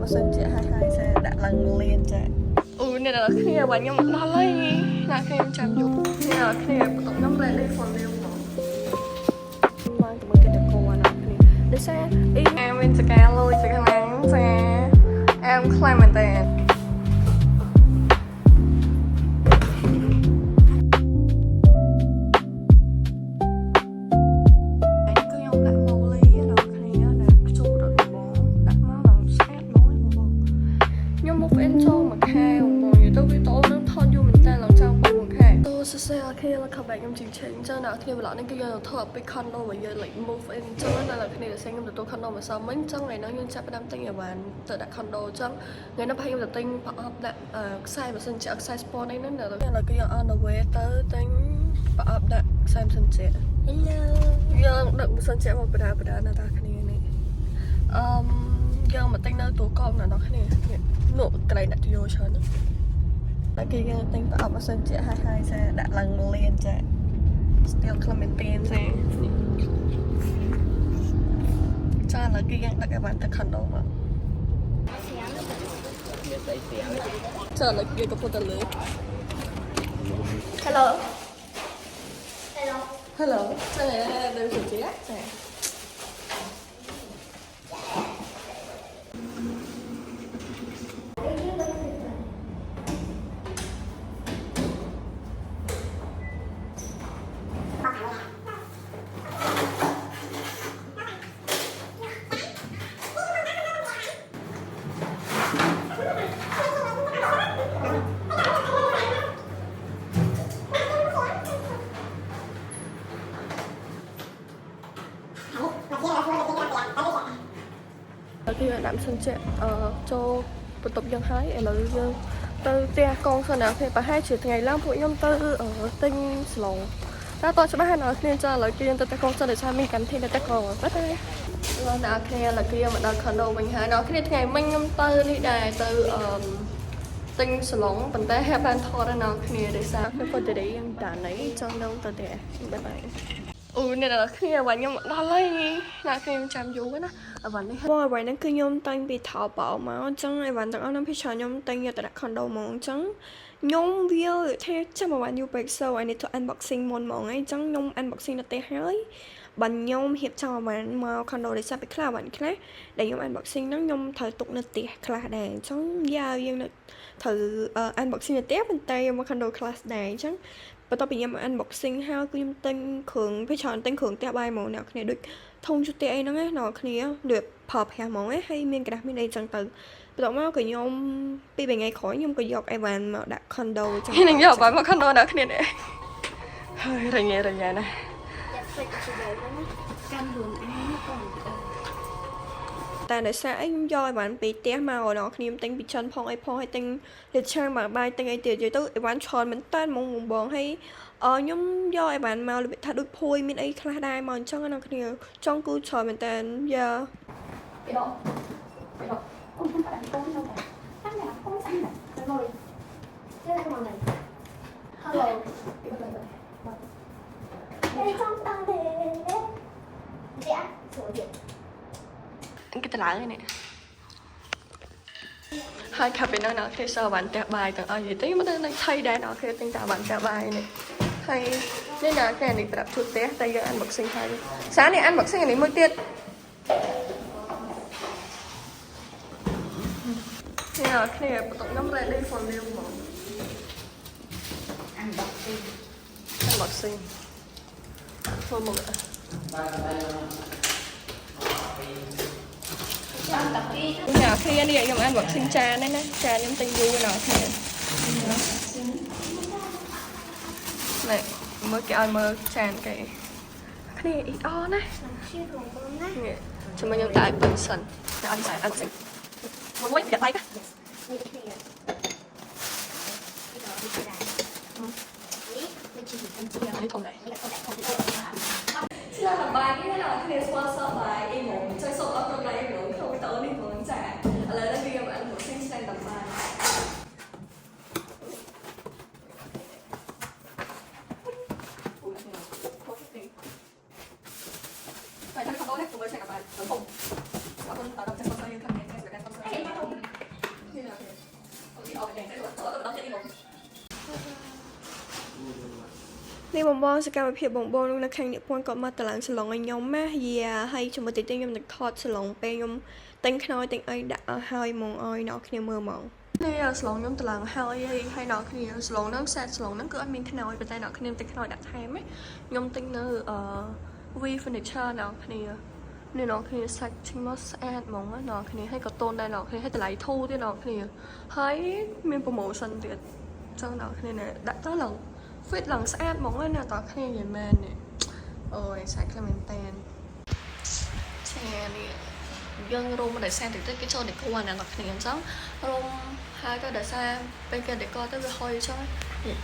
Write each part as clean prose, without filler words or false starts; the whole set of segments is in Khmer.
ម៉ាស៊ីនជាហើយហើយចាដាក់ឡើងលៀនចាអូអ្នកនរគ្នាបាញ់ខ្ញុំមកដល់ហើយអ្នកគ្នាខ្ញុំចាំយូរអ្នកនរគ្នាបន្ទប់ខ្ញុំ ready for live ហ្មងឡើងទៅមើលគេតកអ្នកគ្នាដោយសារអ៊ីអាមានចកាលុយចកាឡើងចាអែមខ្លាំងមែនតើ គឺខ្ញុំដាក់ម៉ូលីដល់គ្នាដាក់ខ្ជូរដល់បងដាក់មកឡើងស្អាតហ្មងបងខ្ញុំ move in ចូលមួយខែបងនិយាយទៅវីដេអូនឹងថតយូរមែនតើឡើងចង់3ខែទៅសរសេរអត់គ្នា welcome back ខ្ញុំជីងឆេងចឹងអ្នកគ្នា vlog នេះគឺយើងនឹងថតពី condo របស់យើង like move in ចឹងណាអ្នកគ្នាដែលខ្ញុំទទួល condo មកសមមិញចឹងថ្ងៃនេះយើងចាប់ផ្ដើមទិញអីវ៉ាន់ទៅដាក់ condo ចឹងថ្ងៃនេះប្រហែលខ្ញុំទៅទិញប្រអប់ដាក់ខ្សែម៉ាស៊ីនជាក់ខ្សែ sport អីហ្នឹងឥឡូវគឺយើង on the way ទៅទិញប្រអប់ដាក់ខ្សែម៉ាស៊ីនជាក់ Hello. យើងដឹកម៉ាស៊ីនជាក់មកបដាបដានៅតាគ្នានេះអឺមយើងមកទិញនៅទូកងនៅដល់គ្នានេះនោះកន្លែងដាក់យោច្រើនណាស់តែគេយើងទិញប្រអប់ម៉ាស៊ីនជាក់ហើយហើយចាដាក់ឡើងលៀនចា Still Clementine ចានេះចាឥឡូវគេយើងដឹកឲ្យបានទៅ condo មកចាឥឡូវគេកំពុងតែលើ Hello. Hello. Hello. ចាដល់សុជាចា គេដាក់ម៉ាស៊ីនជាក់អឺចូលបន្ទប់យើងហើយឥឡូវយើងទៅផ្ទះកងសិនណាគ្នាប្រហែលជាថ្ងៃឡើងពួកខ្ញុំទៅអឺទិញស្លងតែតោះច្បាស់ហើយអ្នកគ្នាចាឥឡូវគេយើងទៅផ្ទះកងសិនដោយសារមានកម្មវិធីនៅផ្ទះកងបាទតែលោកអ្នកគ្នាឥឡូវគេយើងមកដល់ condo វិញហើយអ្នកគ្នាថ្ងៃមិញខ្ញុំទៅនេះដែរទៅអឺទិញស្លងប៉ុន្តែហាក់បានថតដល់អ្នកគ្នាដោយសារ for today យើងតាណីចង់ដល់ទៅផ្ទះបាយបាយអូអ្នកនរគ្នាបាញ់ខ្ញុំមកដល់ហើយអ្នកគ្នាខ្ញុំចាំយូរណាអវ៉ាន់នេះ បងអ្វីហ្នឹងគឺខ្ញុំតែងពីថោបោមកអញ្ចឹងអីវ៉ាន់ទាំងអស់ហ្នឹងពីច្រើនខ្ញុំតែងយកទៅដាក់ condo ហ្មងអញ្ចឹងខ្ញុំវាថាចាំអីវ៉ាន់យូរពេក so I need to unboxing មុនហ្មងអញ្ចឹងខ្ញុំ unboxing នៅផ្ទះហើយបើខ្ញុំរៀបចំអីវ៉ាន់មក condo ដោយសារពេលខ្លះអីវ៉ាន់ខ្លះដែលខ្ញុំ unboxing ហ្នឹងខ្ញុំត្រូវទុកនៅផ្ទះខ្លះដែរអញ្ចឹងយ៉ាយើងនៅត្រូវ unboxing នៅផ្ទះប៉ុន្តែយកមក condo ខ្លះដែរអញ្ចឹងបន្ទាប់ពីខ្ញុំ unboxing ហើយគឺខ្ញុំទិញគ្រឿងពេលច្រើនទិញគ្រឿងផ្ទះបាយហ្មងអ្នកគ្នាដូចធុងជូតផ្ទះអីហ្នឹងណាអ្នកគ្នាដូចប្រើប្រាស់ហ្មងណាហើយមានក្រដាសមានអីចឹងទៅបន្ទាប់មកក៏ខ្ញុំពីរបីថ្ងៃក្រោយខ្ញុំក៏យកអីវ៉ាន់មកដាក់ condo ចឹង នឹងយកបាយមក condo អ្នកគ្នានេះហើយរញ៉េរញ៉ៃណាស់ កាន់ខ្លួនឯងកូន តែដោយសារអីខ្ញុំយកអីវ៉ាន់ពីផ្ទះមកដល់គ្នាទិញពីចិនផងអីផងហើយទិញលេឆាងមកបាយទិញអីទៀតនិយាយទៅអីវ៉ាន់ច្រើនមែនតើហ្មងបងហើយអឺខ្ញុំយកអីវ៉ាន់មករបៀបថាដូចភួយមានអីខ្លះដែរមកអញ្ចឹងណាគ្នាចង់គូច្រើនមែនតើយ៉ា ពីដកពីដកអូនខ្ញុំដាក់កូននៅតែតាំងតែកូនស្អាតតែមកចេះមកនេះ Hello. ចង់តាទេចាចូលទៀត គេទៅឡើងនេះហើយខាប់ពីនោះអ្នកគ្នាសើបានផ្ទះបាយទាំងអស់និយាយទៅមកនៅថៃដែរអ្នកគ្នាទិញតែបានផ្ទះបាយនេះហើយនេះអ្នកគ្នានេះប្រាប់ជួផ្ទះតែយើង unboxing ហើយសារនេះ unboxing អានេះមួយទៀតនេះអ្នកគ្នាបន្ទប់ខ្ញុំ ready for live ហ្មង Unboxing. Unboxing ធ្វើមក ចាំតាពី អ្នកគ្នានេះខ្ញុំ unboxing ចាននេះណាចានខ្ញុំទិញយូរអ្នកគ្នានេះមើលគេឲ្យមើលចានគេគ្នាអ៊ីអណា ជារបស់បងណា នេះចាំខ្ញុំតែឲ្យពិនសិនតែអត់ស្អត់មួយមួយដាក់បាយ នេះគ្នានេះក៏នេះដែរនេះនេះជាជា នេះធំដែរ នេះក៏ដាក់ទៅ ឆ្លាបាយនេះណាគ្នា sponsor បាយអីហ្មងចុចសូមអរគុណបាយអីហ្មងក្នុងវីដេអូនេះហ្មងចាឥឡូវនេះគឺខ្ញុំ unboxing ឆ្លាបាយ ไปทางคอนโดเนี่ยผมไปใช้กับบ้านผมขอบคุณตอนรับจะ sponsor ยังทำงานใช้กับการ sponsor នេះបងបងសកម្មភាពបងបងនៅខាងនិពន្ធគាត់មកតម្លើងសាឡុងឲ្យខ្ញុំណាយ៉ាហើយជាមួយតិចទៀតខ្ញុំនឹងថតសាឡុងពេលខ្ញុំទិញខ្នើយទិញអីដាក់ឲ្យហើយហ្មងឲ្យអ្នកគ្នាមើលហ្មងនេះសាឡុងខ្ញុំតម្លើងហើយហើយអ្នកគ្នាសាឡុងហ្នឹងសាតសាឡុងហ្នឹងគឺអត់មានខ្នើយប៉ុន្តែអ្នកគ្នាទិញខ្នើយដាក់ថែមខ្ញុំទិញនៅអឺ V Furniture អ្នកគ្នានេះអ្នកគ្នាសាច់ឈិញមកស្អាតហ្មងណាអ្នកគ្នាហើយក៏តូនដែរអ្នកគ្នាហើយតម្លៃធូរទៀតអ្នកគ្នាហើយមាន promotion ទៀតចឹងអ្នកគ្នានេះដាក់ទៅឡើង fit ឡើងស្អាតហ្មងណាអ្នកគ្នានិយាយមែននេះអូយស្អាតខ្លាំងមែនតើឆែនេះយើងរុំដោយសារតិចតិចគេចូល decor ណាអ្នកគ្នាអញ្ចឹងរុំហើយក៏ដោយសារពេលគេ decor ទៅវាហុយអញ្ចឹងនេះ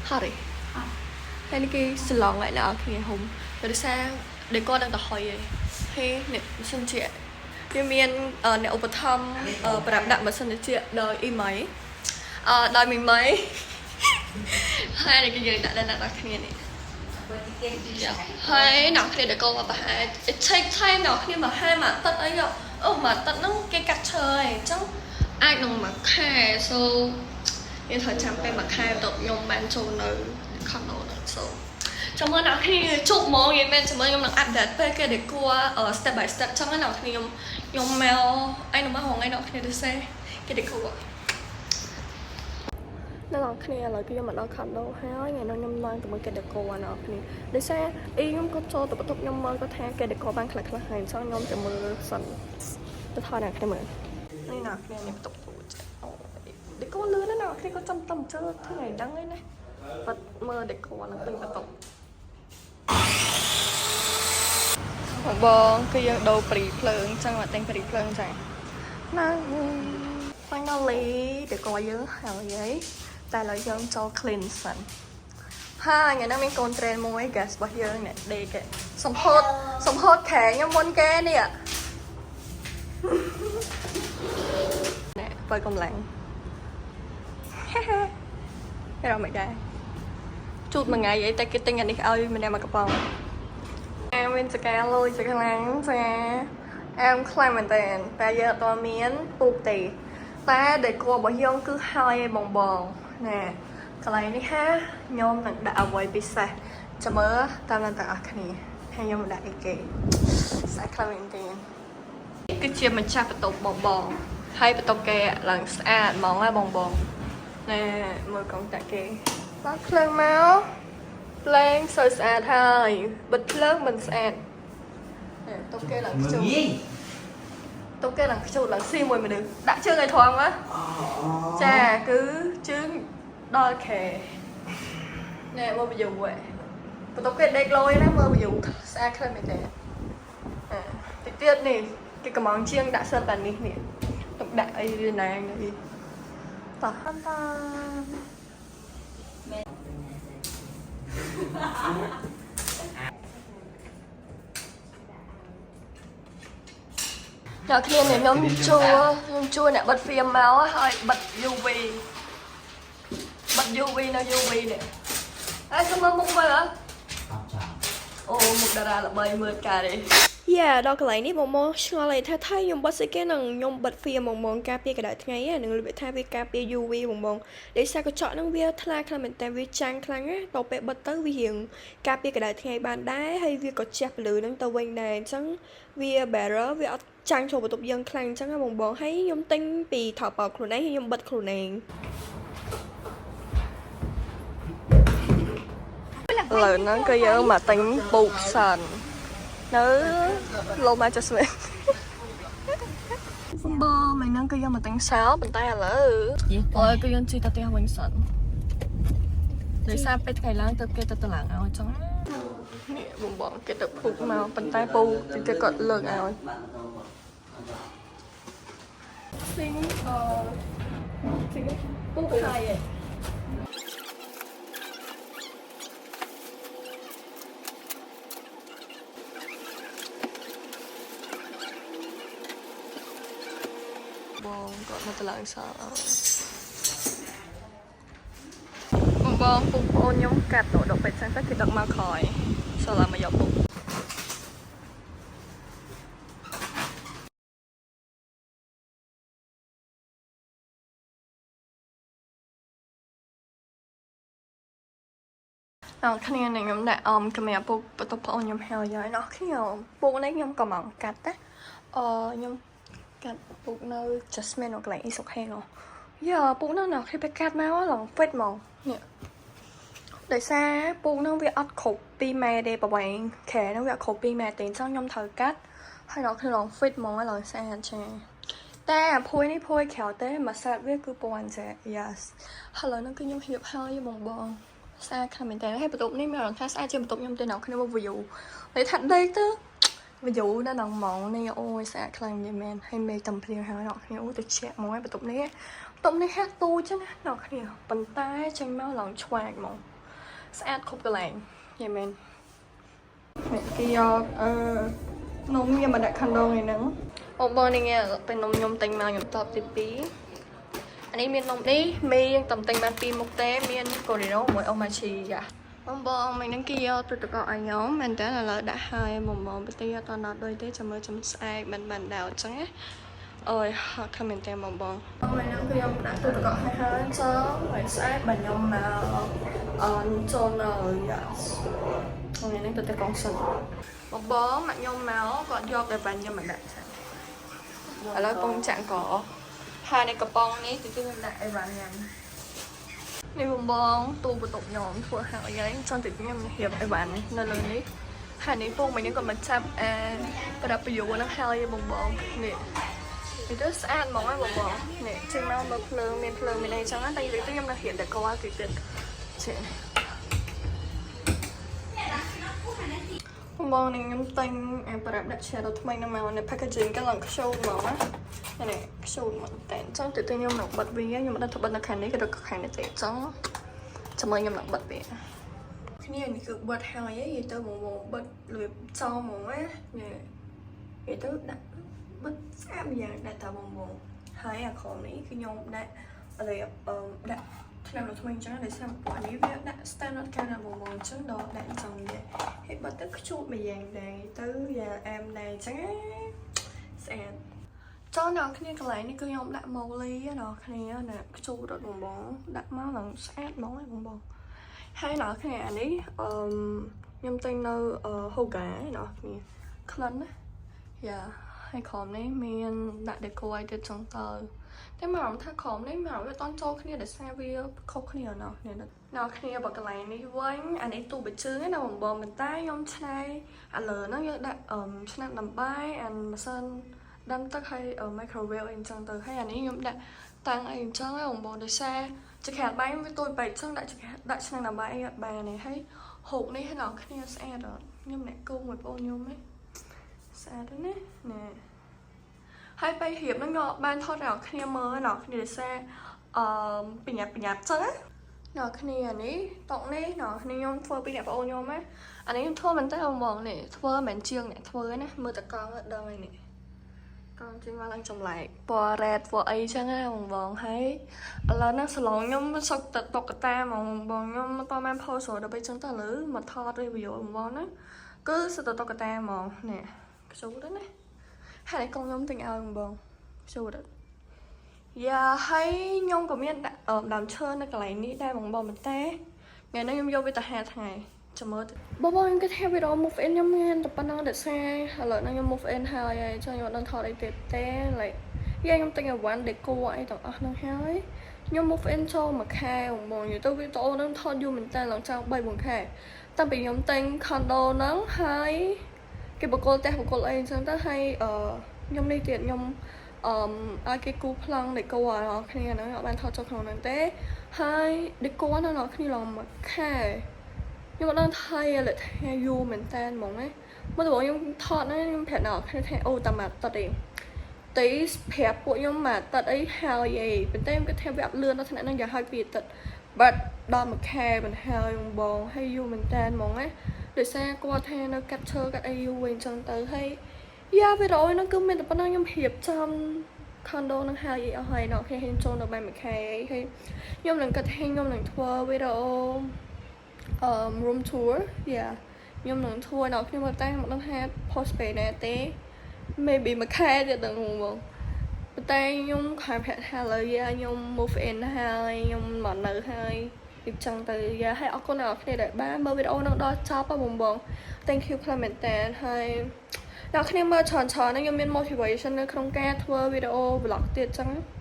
ហត់ទេហើយនេះគេស្លងឲ្យអ្នកគ្នាហុំដោយសារ decor នឹងទៅហុយឯងហេនេះម៉ាស៊ីនជាវាមានអ្នកឧបត្ថម្ភប្រាប់ដាក់ម៉ាស៊ីនត្រជាក់ដោយអ៊ីម៉ៃអឺដោយមីម៉ៃ ហើយនេះគេយើងដាក់ដល់អ្នកនរគ្នានេះហើយអ្នកគ្នាដែលក៏មកប្រហែល it take time អ្នកគ្នាមកហែមួយអាទិត្យអីអូមួយអាទិត្យហ្នឹងគេកាត់ឈើឯងអញ្ចឹងអាចនឹងមួយខែ so យើងត្រូវចាំពេលមួយខែបន្ទាប់ខ្ញុំបានចូលនៅ condo ហ្នឹង so ចាំមើលអ្នកគ្នាជប់ហ្មងនិយាយមែនចាំមើលខ្ញុំនឹង update ពេលគេ decor step by step ចឹងណាអ្នកគ្នាខ្ញុំខ្ញុំមកអីនឹងមករងថ្ងៃអ្នកគ្នាទៅសេគេ decor អ្នកនរគ្នាឥឡូវគឺខ្ញុំមកដល់ condo ហើយថ្ងៃនេះខ្ញុំឡើងទៅមើលគេ decor អ្នកនរគ្នាដោយសារអ៊ីខ្ញុំក៏ចូលទៅបន្ទប់ខ្ញុំមើលគាត់ថាគេ decor បានខ្លះខ្លះហើយអញ្ចឹងខ្ញុំទៅមើលសិនទៅថតអ្នកគ្នាមើលនេះអ្នកគ្នានេះបន្ទប់ទូចអូ decor លឿនណាស់អ្នកគ្នាក៏ចាំតំជើថ្ងៃដឹងឯណាបាត់មើល decor ឡើងពេញបន្ទប់បងបងគឺយើងដូរព្រីភ្លើងអញ្ចឹងមកទិញព្រីភ្លើងចាណា Finally decor យើងហើយហីតែឥឡូវយើងចូល clean សិនហើយថ្ងៃនេះមានកូន train មួយ guest របស់យើងនេះដេកសម្ហូតសម្ហូតខែខ្ញុំមុនគេនេះណែបើកម្លាំង គេរកមិនដែរជូតមួយថ្ងៃអីតែគេទិញអានេះឲ្យម្នាក់មកកំប៉ុងអាមានចកាលុយចខ្លាំងចាអែមខ្លាំងមែនតើតែយើងអត់ទាន់មានពូកទេតែ decor របស់យើងគឺហើយឯងបងបងណែកន្លែងនេះហាខ្ញុំនឹងដាក់អ្វីពិសេសចាំមើលតាមនឹងទាំងអស់គ្នាហើយខ្ញុំដាក់អីគេស្អាតខ្លាំងមែនទែនគឺជាម្ចាស់បន្ទប់បងបងហើយបន្ទប់គេឡើងស្អាតហ្មងហ៎បងបងណែមើលកងតាគេបើកភ្លើងមកភ្លេងសូវស្អាតហើយបិទភ្លើងមិនស្អាតណែបន្ទប់គេឡើងខ្ជុំ តុកគេឡើងខ្ជូតឡើងស៊ីមួយមនុស្សដាក់ជើងឲ្យត្រង់ណាចាគឺជើងដល់ខែណែមើល view ហ៎បន្ទប់គេដេកលយណាមើល view ស្អាតខ្លាំងមែនទេអាតិចទៀតនេះគេកំងជាងដាក់សិតតែនេះនេះទុកដាក់អីវាណាងអីតោះតាអ្នកគ្នានេះខ្ញុំជួខ្ញុំជួអ្នកបិទ film មកហើយបិទ UV បិទ UV នៅ UV នេះហើយសុំមើលមុខមើលអត់អូមុខតារាល្បីមើលកាទេ យ៉ាដល់កន្លែងនេះបងមកឆ្ងល់ហើយថាថៃខ្ញុំបិទស្អីគេនឹងខ្ញុំបិទ film បងមកការពារកម្ដៅថ្ងៃហ្នឹងនឹងរបៀបថាវាការពារ UV បងបងដោយសារកញ្ចក់ហ្នឹងវាថ្លាខ្លាំងមែនតើវាចាំងខ្លាំងណាដល់ពេលបិទទៅវារៀងការពារកម្ដៅថ្ងៃបានដែរហើយវាក៏ជះពន្លឺហ្នឹងទៅវិញដែរអញ្ចឹងវា barrier វាអត់ចាំងចូលបន្ទប់យើងខ្លាំងអញ្ចឹងណាបងបងហើយខ្ញុំទិញពី Taobao ខ្លួនឯងហើយខ្ញុំបិទខ្លួនឯង ឥឡូវហ្នឹងគឺយើងមកទិញពូកសិននៅលោមកចស្មែនបងមិនហ្នឹងគឺយើងមកទិញសោប៉ុន្តែឥឡូវអូយគឺយើងជិះទៅផ្ទះវិញសិនដោយសារពេលថ្ងៃឡើងទៅគេទៅតឡើងឲ្យអញ្ចឹងនេះបងបងគេទៅពូកមកប៉ុន្តែពូតិចទៀតគាត់លើកឲ្យទិញអឺទិញពូកហើយឯង បងគាត់មកតម្លើងសល់ឲ្យបងបងពុកប្អូនខ្ញុំកាត់ដកពេជ្រចឹងទៅគេដឹកមកក្រោយសល់ឲ្យមកយកពុក ដល់គ្នានឹងខ្ញុំដាក់អមកាមេរ៉ាពុកបន្ទប់ប្អូនខ្ញុំហើយហើយដល់គ្នាពុកនេះខ្ញុំក៏មកកាត់ណាអឺខ្ញុំកាត់ពុកនៅ Jasmine នៅកន្លែងអ៊ីសុកហេងយ៉ាពុកនោះណោះគេไปកាត់មកឡងហ្វិតហ្មងនេះដោយសារពូកនឹងវាអត់គ្រប់2ម៉ែត្រទេប្រវែងខែនឹងវាអត់គ្រប់2ម៉ែត្រទេអញ្ចឹងខ្ញុំត្រូវកាត់ហើយដល់គ្នាឡង fit ហ្មងឡងស្អាតចាតែអាភួយនេះភួយក្រៅទេមួយសាតវាគឺពណ៌ចា yes ហើយឥឡូវហ្នឹងគឺខ្ញុំរៀបហើយបងបងស្អាតខ្លាំងមែនតើហើយបន្ទប់នេះមានអារម្មណ៍ថាស្អាតជាងបន្ទប់ខ្ញុំទេអ្នកគ្នាមក view តែថាដេកទៅ view នៅក្នុងហ្មងនេះអូយស្អាតខ្លាំងនិយាយមែនហើយមេឃតំភ្លៀងហើយអ្នកគ្នាអូទៅជាក់ហ្មងហើយបន្ទប់នេះបន្ទប់នេះហាក់ទូចណាអ្នកគ្នាប៉ុន្តែចេញមកឡើងឆ្វាកហ្មងស្អាតគ្រប់កន្លែងនិយាយមែននេះគេយកអឺនំយកមកដាក់ខាងដងឯហ្នឹងបងបងនេះពេលនំខ្ញុំទិញមកខ្ញុំតបទី2អានេះមាននំនេះមេយើងតំទិញបានពីរមុខទេមានកូរីណូមួយអូម៉ាឈីយ៉ាបងបងមិញហ្នឹងគេយកទឹកកកឲ្យខ្ញុំមែនតើឥឡូវដាក់ហើយបងបងប្រទេសអត់ដល់ដូចទេចាំមើលចាំស្អែកមិនបានដល់អញ្ចឹងណាអូយហត់ខ្លាំងមែនតើបងបងមិញហ្នឹងគឺខ្ញុំដាក់ទឹកកកឲ្យហើយអញ្ចឹងហើយស្អែកបើខ្ញុំមកអឺចូលនៅ yes ថ្ងៃនេះទៅតែកងសិនបងបងមកខ្ញុំមកគាត់យកតែបាញ់ខ្ញុំមកដាក់ចាឥឡូវពងចាក់កហើយในកំប៉ុងនេះទីខ្ញុំដាក់អីវ៉ាន់ញ៉ាំនេះបងបងទូបន្ទប់ខ្ញុំធ្វើហើយហើយចង់តិចខ្ញុំរៀបអីវ៉ាន់នៅលើនេះហើយនេះពងមិញនេះគាត់មកចាប់អាប្រដាប់ប្រយោហ្នឹងហើយបងបងនេះនេះទៅស្អាតហ្មងហ៎បងបងនេះចេញមកមើលភ្លើងមានភ្លើងមានអីចឹងតែនិយាយទៅខ្ញុំនៅរៀបតែកវទីទៀតចេះ បងនេះខ្ញុំទិញអាប្រដាប់ដាក់ shadow ថ្មីនឹងមកនៅ packaging ក៏ឡើងខ្ជូតហ្មងណានេះខ្ជូតមកតែអញ្ចឹងទៅទៅខ្ញុំនឹងបិទវាខ្ញុំមិនដឹងថាបិទនៅខាងនេះក៏នៅខាងនេះទេអញ្ចឹងចាំមើលខ្ញុំនឹងបិទវាគ្នានេះគឺបិទហើយនិយាយទៅបងបងបិទរបៀបចោលហ្មងណានេះនិយាយទៅដាក់បិទស្អាតម្យ៉ាងដែរតាបងបងហើយអាក្រោមនេះគឺខ្ញុំដាក់របៀបអឺដាក់ឆ្នាំនៅថ្មីអញ្ចឹងដោយសារពួកនេះវាដាក់ standard កាលណាបងបងអញ្ចឹងដល់ដាក់អញ្ចឹងដែរហើយបិទទៅខ្ជូតម្យ៉ាងដែរទៅយ៉ាអែមដែរអញ្ចឹងស្អាតចោលអ្នកគ្នាកន្លែងនេះគឺខ្ញុំដាក់ម៉ូលីអ្នកគ្នាណាខ្ជូតរត់បងបងដាក់មកឡើងស្អាតហ្មងឯងបងបងហើយអ្នកគ្នាអានេះអឺខ្ញុំទិញនៅហូកាអ្នកគ្នាក្លិនណាយ៉ាហើយក្រោមនេះមានដាក់ decor ឲ្យទៀតចឹងទៅតែមកអារម្មណ៍ថាក្រោមនេះមកវាអត់តន់ចូលគ្នាដោយសារវាខុសគ្នាណោះគ្នាអ្នកគ្នាបើកន្លែងនេះវិញអានេះទូបជើងណាបងបងប៉ុន្តែខ្ញុំឆ្នៃឥឡូវហ្នឹងយើងដាក់អឺឆ្នាំដាំបាយអាម៉ាស៊ីនដាំទឹកហើយ microwave អីចឹងទៅហើយអានេះខ្ញុំដាក់តាំងអីចឹងហ៎បងបងដោយសារចក្រាតបាយវាទូចបែកចឹងដាក់ដាក់ឆ្នាំដាំបាយអីអត់បានទេហើយហូបនេះអ្នកគ្នាស្អាតអត់ខ្ញុំអ្នកគូមួយបងខ្ញុំហ៎ស្អាតណាស់ណែហើយពេលរៀបហ្នឹងខ្ញុំបានថតឲ្យគ្នាមើលអ្នកគ្នាដោយសារអឺបញ្ញាប់បញ្ញាប់ចឹងណាអ្នកគ្នានេះតុកនេះអ្នកគ្នាខ្ញុំធ្វើពីអ្នកប្អូនខ្ញុំណាអានេះខ្ញុំធ្វើមែនតើបងនេះធ្វើមិនមែនជាងអ្នកធ្វើណាមើលតកង់ដឹងហើយនេះកង់ចេញមកឡើងចម្លែកពណ៌ red ពណ៌អីចឹងណាបងបងហើយឥឡូវហ្នឹងសាឡុងខ្ញុំសុកតែតុក្កតាហ្មងបងខ្ញុំមិនតបាន post ដល់ពេលចឹងទៅឥឡូវមកថត review បងបងហ្នឹងគឺសុទ្ធតែតុក្កតាហ្មងនេះខ្ជូតណាហើយកូនខ្ញុំទិញឲ្យបងបងខ្ជូតយ៉ាហើយខ្ញុំក៏មានដាក់ដើមឈើនៅកន្លែងនេះដែរបងបងប៉ុន្តែថ្ងៃនេះខ្ញុំយកវាទៅហាថ្ងៃចាំមើលបងបងខ្ញុំគិតថាវីដេអូ move in ខ្ញុំមានតែប៉ុណ្្នឹងដោយសារឥឡូវនេះខ្ញុំ move in ហើយហើយចង់ខ្ញុំអត់ដឹងថតអីទៀតទេ like យ៉ាខ្ញុំទិញអីវ៉ាន់ decor អីទាំងអស់ហ្នឹងហើយខ្ញុំ move in ចូលមួយខែបងបងនិយាយទៅវីដេអូហ្នឹងថតយូរមែនតើឡើងចង់3 4ខែតាំងពីខ្ញុំទិញ condo ហ្នឹងហើយគេបកគលផ្ទះបកគលអីអញ្ចឹងទៅហើយអឺខ្ញុំនេះទៀតខ្ញុំអឺឲ្យគេគូប្លង់ decor ដល់គ្នាហ្នឹងអត់បានថតចូលក្នុងហ្នឹងទេហើយ decor ហ្នឹងដល់គ្នាឡើងមួយខែខ្ញុំអត់ដឹងថៃលើថាយូរមែនតើហ្មងណាមកដំបូងខ្ញុំថតហ្នឹងខ្ញុំប្រាប់ដល់គ្នាថាអូតាមអាទិត្យទេទីប្រាប់ពួកខ្ញុំមួយអាទិត្យអីហើយអីប៉ុន្តែខ្ញុំគិតថាវាអត់លឿនដល់ថ្នាក់ហ្នឹងយ៉ាងហើយពីអាទិត្យបាត់ដល់មួយខែមិនហើយបងហើយយូរមែនតើហ្មងណាដោយសារគាត់ថានៅកាត់ឈើកាត់អីយូរវិញចឹងទៅហើយយ៉ាវីដេអូហ្នឹងគឺមានតែប៉ុណ្ណឹងខ្ញុំរៀបចំ condo នឹងហើយអីអស់ហើយណោះគេហ៊ានចូលនៅបែបមួយខែអីហើយខ្ញុំនឹងគិតថាខ្ញុំនឹងធ្វើវីដេអូអឺ room tour យ៉ាខ្ញុំនឹងធ្វើដល់ខ្ញុំមកតែខ្ញុំមិនដឹងថា post ពេលណាទេ maybe មួយខែទៀតដល់ហ្មងប៉ុន្តែខ្ញុំខែប្រាប់ថាឥឡូវយ៉ាខ្ញុំ move in ហើយខ្ញុំមកនៅហើយ អញ្ចឹងទៅយ៉ាហើយអរគុណអ្នកនរគ្នាដែលបានមើលវីដេអូនឹងដល់ចប់ហ៎បងបង thank you ខ្លាំងមែនតើហើយអ្នកគ្នាមើលច្រើនច្រើនហ្នឹងខ្ញុំមាន motivation នៅក្នុងការធ្វើវីដេអូ vlog ទៀតអញ្ចឹង។